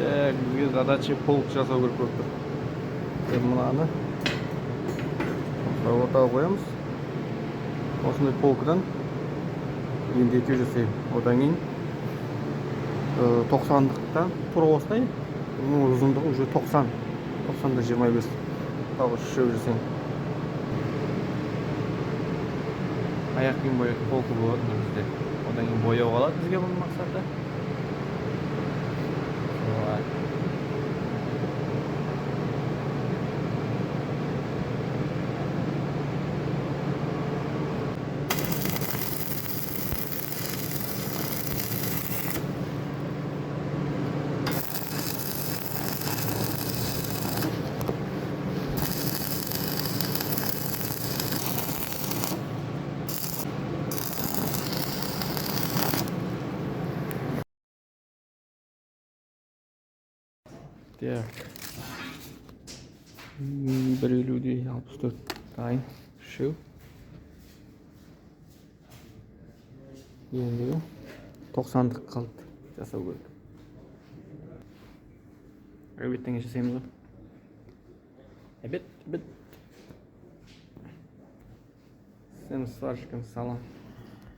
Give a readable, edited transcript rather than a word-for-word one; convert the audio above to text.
Так, бізге задача полк жасау керек болып тұр. Енді мынаны осылай ортаға қоямыз. Осындай полкадан енді екеу жасаймын. Одан кейін 90-дықтан тура осылай, ну, ұзындығы уже 90. 90-да 25. Тағы үшеу жасаймын. Аяқ киім бояйтын полка болады бұл бізде. Одан кейін бояу қалады бізге, бұның мақсаты. Солай. Так. 1,50-де 64 дайын. Үшеу. Енді 90-дық қалды жасау керек. Обедтен кейін жасаймыз ғой. Обед, обед. Всем сварщикам салам.